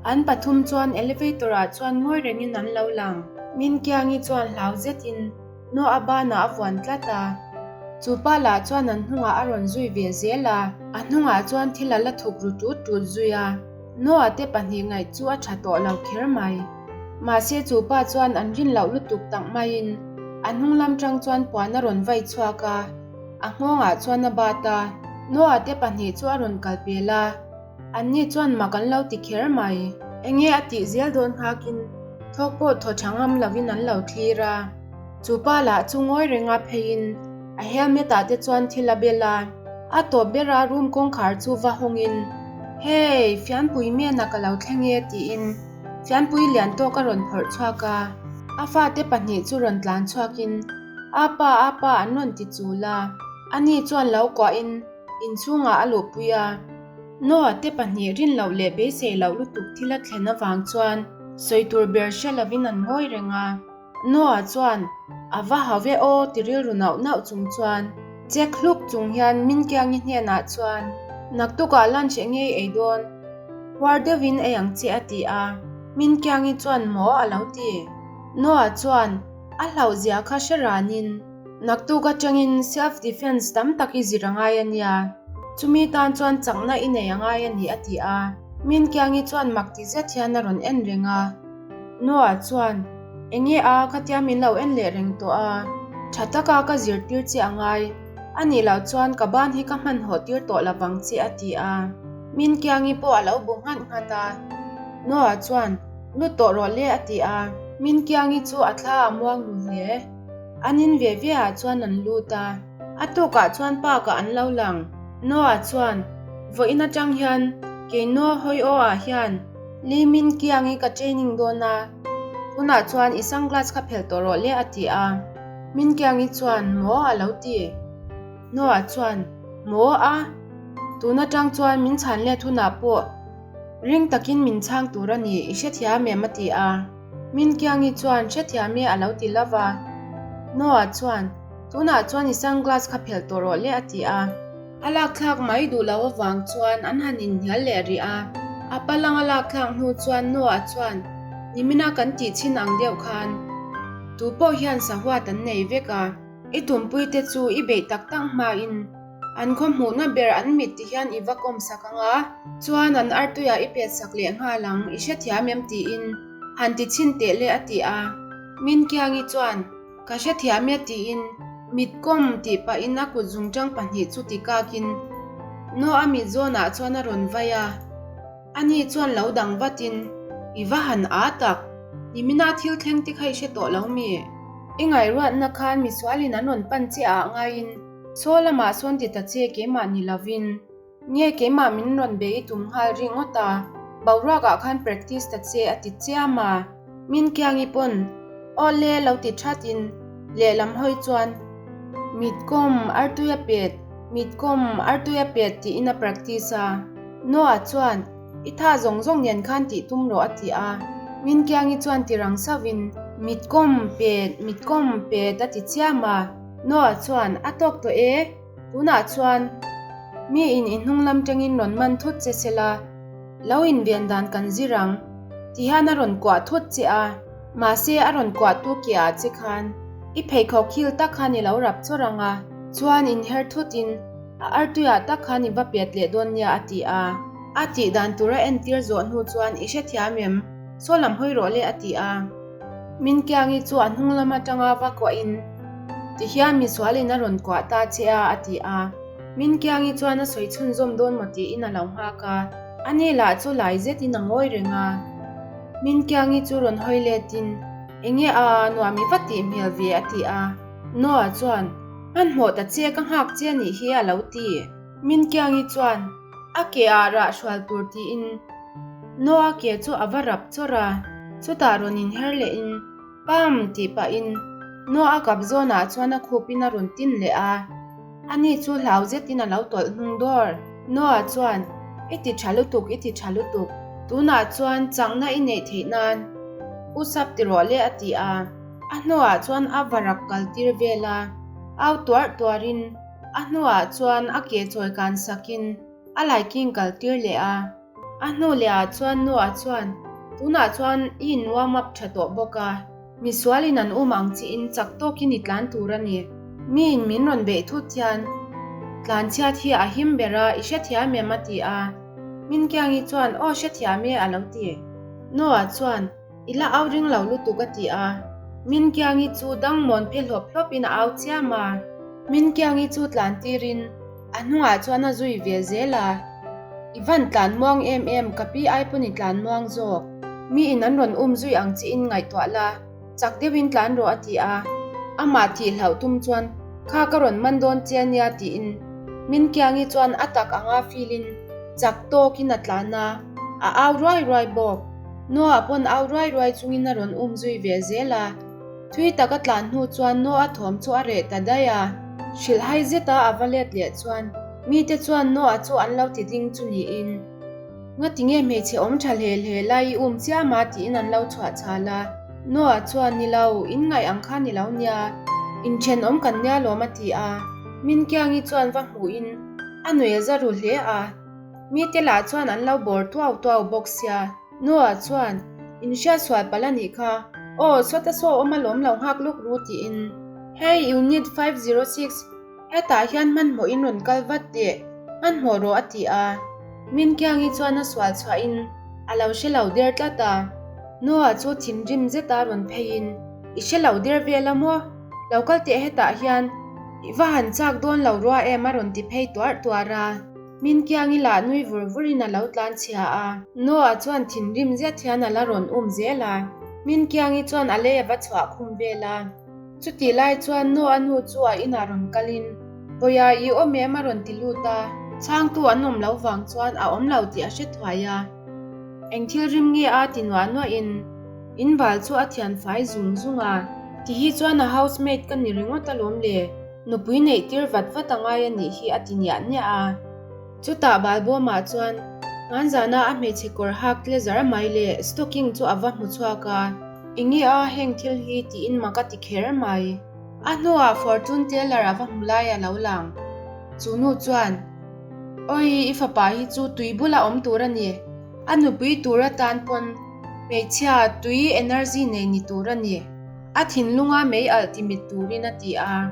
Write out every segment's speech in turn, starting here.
An pathum chuan elevator ah chuan ngawi rengin an lo lang. Minkiangi chuan hlau zetin Noah banah a vuan tlat a. Chu pa lah chuan an hnungah a rawn zui ve zel a, a hnungah chuan thil a la thuk ru tut tut zui a. Noah te pahnih ngaih chu a tha tawh lo kher mai. Mahse chu pa chuan an rin loh lutuk tak maiin a hnung lam tang chuan puan a rawn vai chhuak a, a nghawngah chuan a bat a. Noah te pahnih chu a rawn kal pel a, anni chuan mak an lo ti kher mai. Enge a tih zel dawn nghakin thawk pawh thaw tha ngam lovin an lo thlir a. Chu pa lah chu ngawi renga pheiin a helmet ah te chuan thil a bel a, a tawp bera room kawngkhar chu va hawngin, Hey, fianpui mena ka lo thleng e tiin fianpui lian tawk a rawn phawrh chhuak a, a fate pahnih chu rawn tlan chhuakin Apa, apa an rawn ti chul a, ani chuan lo kuahin inchhungah a luhpui a. Noah te pahnih rin loh leh beisei loh lutuk thil a thlen avang chuan sawi tur ber hre lovin an ngawi reng a. Noah chuan, A va hau ve aw ti rilru nauh nauh chung chuan check hluk chung hian Minkiangi hnenah chuan, Naktukah lunch eng ngei ei dawn? Huar deuhin ei ang che a ti a. Minkiangi chuan maw a lo ti. Noah chuan a hlauhzia kha hre ranin, Naktuk atangin self defence tam tak i zir a ngai a nia. Chumi tan chuan chakna i nei a ngai a ni a ti a. Minkiangi chuan mak ti zet hian a rawn en reng a. Noah chuan, Enge a, khatia min lo en leh reng tawh a, tha taka ka zirtir che a ngai, a nih loh chuan ka ban hi ka hmanhawh tir tawh lovang che a ti a. Minkiangi pawh a lo bu nghat nghat a. Noah chuan, Lut tawh rawh le a ti a. Minkiangi chu a thla a muang ru hle. An in ve ve ah chuan an lut a. A tukah chuan park ah an lo lang. Noah chuan, Vawiin atang hian kei Noah hawi aw ah hian Li Min Kiang i ka training dawn a, tunah chuan i sunglass kha phelh tawh rawh le a ti a. Min Kiang i chuan, Maw a lo ti. Noah chuan, Maw a? Tun atang chuan min chhan let hunah pawh ring takin min chhang tur a ni, i hrethiam em a ti a. Min Kiang i chuan, Hrethiam e a lo ti lo va. Noah chuan, Tunah chuan i sunglass kha phelh tawh rawh le a ti a. A lakthlak mai duh loh avang chuan an han inhnial leh rih a. A palang a lakthlak hnu chuan Noah chuan, Nimina kan tih chhin ang deuh khan tu pawh hian sahuat an nei vek a. I tumpui te chu i beih tak tak hmain an khaw hmuhna ber an mit ti hian i va kawm sak ang a, chuan an artuiah i pet sak leh nghal ang, i hrethiam em tiin han ti chhin teh le a ti a. Minkiangi chuan. Ka hrethiam e tiin mit kawm tih pahin a kut zungṭang pahnih chu ti kakin Noah mit zawnah chuan a rawn vai a. Ani chuan lo dang vatin, I va han â tak, nimina thil thleng te kha i hre tawh lo mi? I ngaihruatna khan misualin an rawn pan che ah ngaiin saw lamah sawn ti ta che keimah ni lovin. Nge keimah min rawn be i tum nghal ri ngawt a, boruak ah khan practice ta che a ti chiam a. Min Kiangi pawn aw le lo ti that in lehlam hawi chuan mit kawm artui a pet, mit kawm artui a pet tiin a practice a. Noah chuan i tha zawng zawng nen khan tih tum rawh a ti a. Min Kiangi chuan ti rang sauh in mit kawm pet, mit kawm pet a ti chiam a. Noah chuan a tawk tawh e. Tunah chuan mi in i hnung lam tangin rawn man thut che se la, lo inven dan kan zir ang ti hian a rawn kuah thut che a, mahse a rawn kuah tu ke ah che khan i pheikhawk khil tak khan i lo rap chawr ang a, chuan inher thut in a artui ah tak khan i va pet leh dawn nia a ti a. A tih dan tur a entir zawh hnu chuan i hrethiam em? Saw lam hawi rawh le a ti a. Minkiangi chu a hnung lam atanga va kuahin, Tihian misualin a rawn kuah ta che a, a ti a. Minkiangi chuan a sawi chhunzawm dawn maw tiin a lo nghak a. Ani lah chu lai zetin a ngawi reng a. Minkiangi chu rawn hawi letin, Enge a, nuam i va tih hmel ve, a ti a. Noah chuan, Hmanhmawh ta che, ka nghak che anih hi, a lo ti. Minkiangi chuan, A ke ah rah hrual tur tiin Noah ke chu a va rap chawrh a, chutah rawn inher lehin Pam! tih pahin Noah kap zawnah chuan a khupin a rawn tin leh a, ani chu hlau zetin a lo tawlh hnung dawr. Noah chuan, I ti tha lutuk, i ti tha lutuk, tunah chuan chakna i neih theih nan u sap ti rawh le a ti a, a hnuah chuan a va rak kal tir vel a, au tuarh tuarhin a hnuah chuan a ke chawi kan sakin a laiking kal tir leh a. A hnu leh ah chuan Noah chuan, Tunah chuan i in warm up tha tawh bawk a, misual in an um ang chi in chak tawkin i tlan tur a ni. Mi in min rawn beih thut hian tlan chhiat hi a him ber a, i hrethiam em? a ti a. Minkiangi chuan, Aw hrethiam e a lo ti. Noah chuan, I la au ring lo lutuk a ti a. Minkiangi chu dang mawn phe hlawp hlawp in a au chiam a. Minkiangi chu tlan tirin a hnungah chuan a zui ve zel a. I van tlan muang em em, ka pi ai pawn i tlan muang zawk. Mi in an rawn um zui ang chi in ngaihtuah la, chak deuhin tlan rawh a ti a. Amah tih hlauh tum chuan, Kha ka rawn man dawn che ania tiin Minkiangi chuan a tak anga feel in chak tawkin a tlan a, a au ruai ruai bawk. Noah pawn au ruai ruai chungin a rawn um zui ve zel a. Thui tak a tlan hnu chuan Noah thawm chu a reh ta daih a. Hrilhhai zeta a va let leh chuan mite chuan Noah chu an lo ti ding chu niin, Ngati nge hmeichhe awm tha hle hle lai i um chiam a? tiin an lo chhuah chhal a. Noah chuan, Ni lo, in ngaih ang kha ni lo nia. Inthenawm kan nia lawm a ti a. Minkiangi chuan va hmuhin a nui a za ru hle a. Mite lah chuan an lo bawr tuau tuau bawk sia. Noah chuan, In hriatsual palh a nih kha. Aw, sawta saw awm alawm lo nghak luk ru tiin. Hey, Unit 506, hetah hian hmanhmawh in rawn kal vat teh, hmanhmawh rawh a ti a. Minkiangi chuan a sual chhuahin a lo hre lo der tlat a. Noah chu thinrim zeta rawn pheiin, I hre lo der vel a maw? Lo kal teh hetah hian i va han chak dawn lo rua em a rawn ti phei tuarh tuarh a. Minkiangi lah nui vur vurin a lo tlan chhia a. Noah chuan thinrim zet hian a la rawn um zel a. Minkiangi chuan a lei a va chhuah khum vel a. Chutih lai chuan Noah nu chu a inah rawn kalin, Bawia i awm em? a rawn ti lut a. Chhangtu an awm lo vang chuan a awm lo tih a hre thuai a. Eng thil rim nge a ti nuah nuahin in bal chu a thian fai zung zung a. Ti hi chuan a housemaid ka ni ringawt alawm le. Nupui neih tir vat vat a ngai a nih hi a ti niah niah a. Chutah Balbawmah chuan Nganzana a hmeichhe kawr hak tle zar mai leh stocking chu a va hmu chhuak a. Enge a heng thil hi tiin mak a ti kher mai. A hnuah Fortune teller a va hmu lai a lo lang. Chu nu chuan, Awi, i fapa hi chu tui bula awm tur a ni. A nupui tur atan pawn hmeichhia tui energy nei ni tur a ni. A thinlunga mei alh ti mit turin a ti a.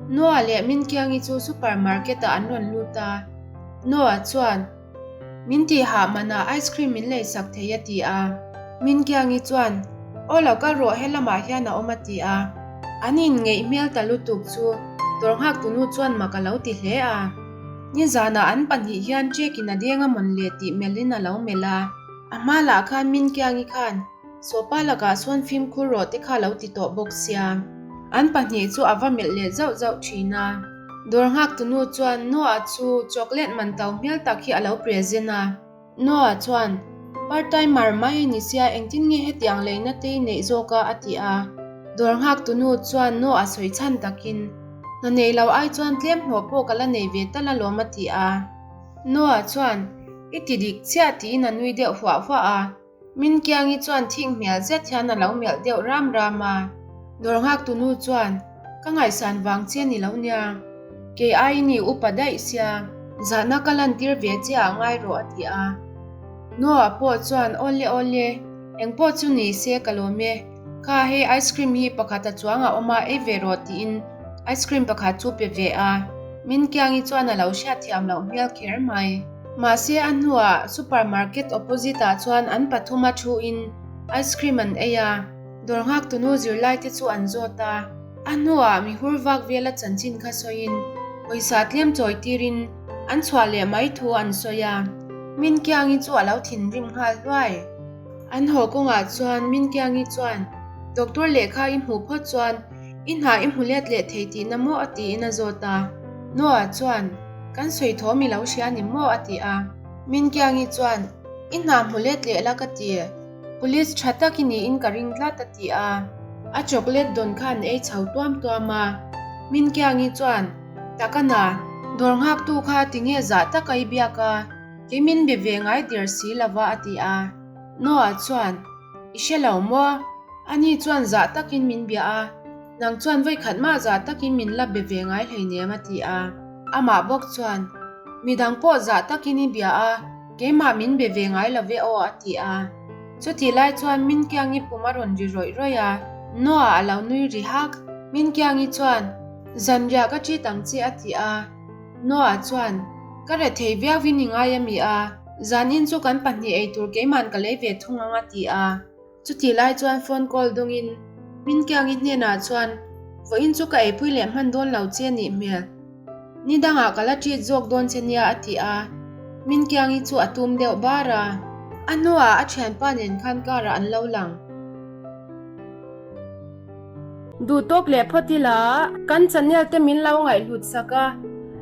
Noah leh Minkiangi chu super market ah an rawn lut a. Noah chuan, Min tih hah manah ice cream min lei sak thei a ti a. Minkiangi chuan, Aw lo kal rawh he lamah hian a awm a ti a. An inngeih hmel ta lutuk chu dawr nghaktunu chuan mak a lo ti hle a. Nizanah an pahnih hian check in a deng a mawn le tih melhin a lo melh a. A hma lah khan Minkiangi khan Sawpa lakah sawn fimkhur rawh te kha lo ti tawh bawk sia. An pahnih chu a va melh leh zauh zauh thin a. Dawr nghaktunu chuan Noah chu chocolate man to hmel tak hi a lo present a. Noah chuan, Part timer mai a ni sia engtin nge hetiang leina te i neih zawk a? a ti a. Dawr nghaktunu chuan Noah sawi chhan takin, Hna nei lo ai chuan tlem hlawh pawh ka la nei ve tal alawm a ti a. Noah chuan, I ti dik chiah tiin a nui deuh huah huah a. Minkiangi chuan thik hmel zet hian a lo melh deuh ram ram a. Dawr nghaktunu chuan, Ka ngaihsan vang che ni lo nia. Kei aiin i upa daih sia. Zahna ka lantir ve che ah ngai rawh a ti a. Noah pawh chuan, Awle awle, engpawh chu ni se ka lawm e. Kha hei ice cream hi pakhat a chuang a awm a, ei ve rawh tiin ice cream pakhat chu pe ve a. Minkiangi chuan a lo hriatthiam loh hmel kher mai. Mahse a hnuah super market opposite ah chuan an pathum a thu in ice cream an ei a, dawr nghak tunu zirlai te chu an zawt a, a hnuah mi hur vak vela chanchin kha sawiin pawisa tlem chawi tirin an chhuah leh mai thu an sawi a, Minkiangi chu a lo thinrim nghal hluai. An haw kawngah chuan Minkiangi chuan Doctor lehkha i hmuh phawt chuan i hna i hmu let leh thei tihna maw a tiin a zawt a, Noah chuan Kan sawi thawm i lo hria ni maw? a ti a. Minkiangi chuan, I hna hmu let leh la ka ti. Police tha tak i niin ka ring tlat a ti a. A chocolate dawn kha an ei chho tuam tuam a. Minkiangi chuan, Tak a na, dawr nghaktu kha tinge zah taka i biak a, kei min be ve ngai der si lova a ti a. Noah chuan, I hre lo maw? Ani chuan zah takin min bia a. Nang chuan vawikhat mah zah takin min la be ve ngai hleinem a ti a. Amah bawk chuan, Midang pawh zah takin i bia a. Keimah min be ve ngai lo ve aw a ti a. Chutih lai chuan Minkiangi pum a rawn ri rawih rawih a, Noah a lo nui ri hak. Minkiangi chuan, Zanriah ka ṭit ang che a ti a. Noah chuan, Ka rethei viauin i ngai a mi a, zanin chu kan pahnih ei tur keiman ka lei ve thung ang a ti a. Chutih lai chuan phone call dawngin Minkiangi hnenah chuan, Vawiin chu ka eipui leh hman dawn lo che nih hmel. Ni dangah ka la treat zawk dawn che nia a ti a. Minkiangi chu a tum deuh bar a. A hnuah a thianpa nen khan car ah an lo lang. Duh tawk leh phawt ila kan channel te min lo ngaihhlut sak a,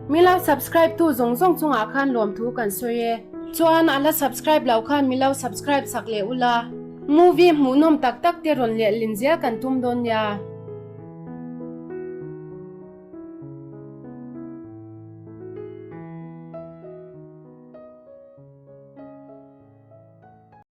min lo subscribe tu zawng zawng chungah khan lawmthu kan sawi e. Chuan a la subscribe loh khan min lo subscribe sak leh ula, movie hmuhnawm tak tak te rawn lehlin zel kan tum dawn nia.